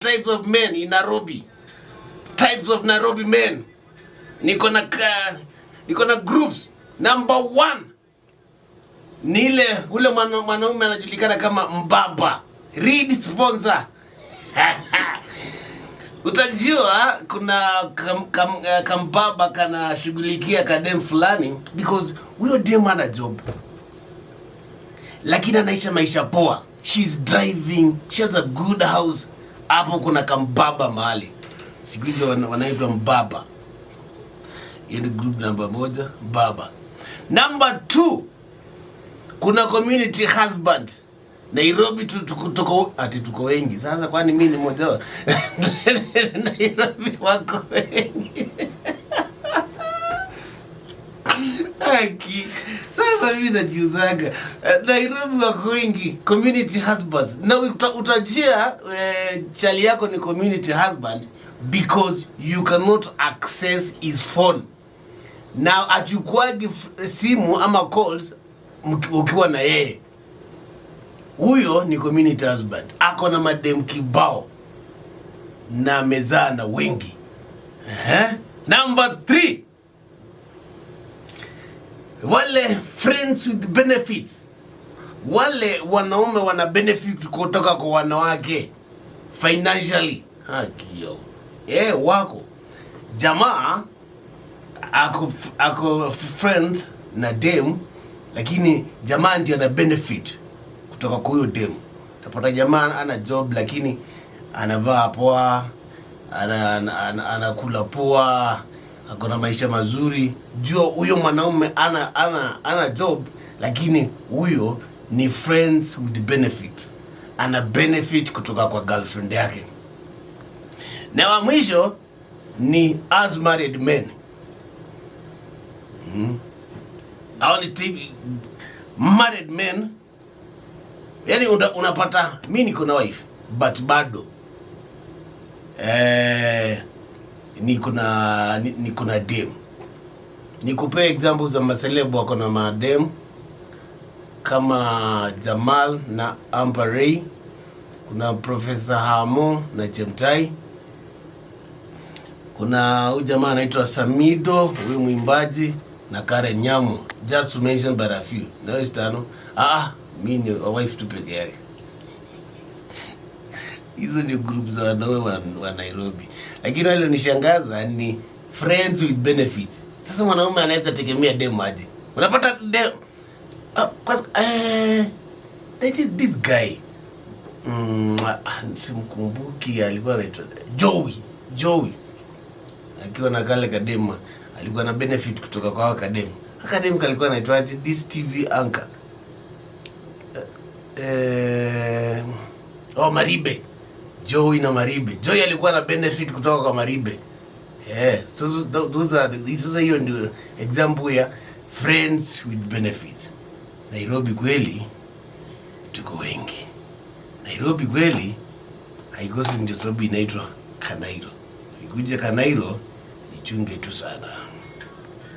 Types of men in Nairobi. Types of Nairobi men. Niko na groups. Number one ni ile ule mwanaume anajulikana kama mbaba. Read sponsor. Utajua kuna kambaba kanashughulikia kadem fulani because huyo dem ana job lakini anaisha maisha poa. She's driving, she has a good house. Hapo kuna kambaba mahali, siku hizi wanaitwa mbaba. Hiyo ni group namba moja, mbaba. Number two, kuna community husband. Nairobi tuko ati tuko wengi sasa, kwani mimi ni mmoja wao? Nairobi wako wengi. Aki. Sasa mimi najiuzaga. Nairobi wako wengi community husbands. Na utajia chali yako ni community husband because you cannot access his phone. Na achukuagi simu ama calls ukiwa na yeye. Huyo ni community husband. Ako na madem kibao na amezaa na wengi. Ehe. Number three, wale friends with benefits, wale wanaume wana benefit kutoka kwa wanawake financially. Hakio wako jamaa ako friend na dem, lakini jamaa ndio ana benefit kutoka kwa huyo dem. Utapata jamaa ana job lakini anavaa poa, anakula poa, ako na maisha mazuri. Jua huyo mwanaume ana job, lakini huyo ni friends with benefits, ana benefit kutoka kwa girlfriend yake. Na wa mwisho ni as married men. Hao ni married men, yani unapata mi niko na wife but bado niko na dem. Nikupee example za maceleb wako na madem kama Jamal na Amber Ray, kuna Professor Hamo na Chemtai, kuna huyu jamaa anaitwa Samido, huyu mwimbaji na Karen Nyamu, just to mention but a few. Na hiyo tano, mi ni wife tu peke yake. Hizo ni group za wanaume wa Nairobi, lakini wale nishangaza ni friends with benefits. Sasa mwanaume anaweza tegemea dem aje? Unapata dem kwanza, that is this guy, simkumbuki, alikuwa anaitwa Joey. Joey akiwa na kale kadema alikuwa na benefit kutoka kwa kademu. Kademu kalikuwa anaitwaje? This TV anchor, oh, Maribe. Joey na Maribe. Joey alikuwa na benefit kutoka kwa Maribe. Yeah, so those are sasa hiyo ndio example ya friends with benefits. Nairobi kweli tuko wengi. Nairobi kweli haikosi, ndio sababu inaitwa Kanairo. Ikuja Kanairo nichunge tu sana.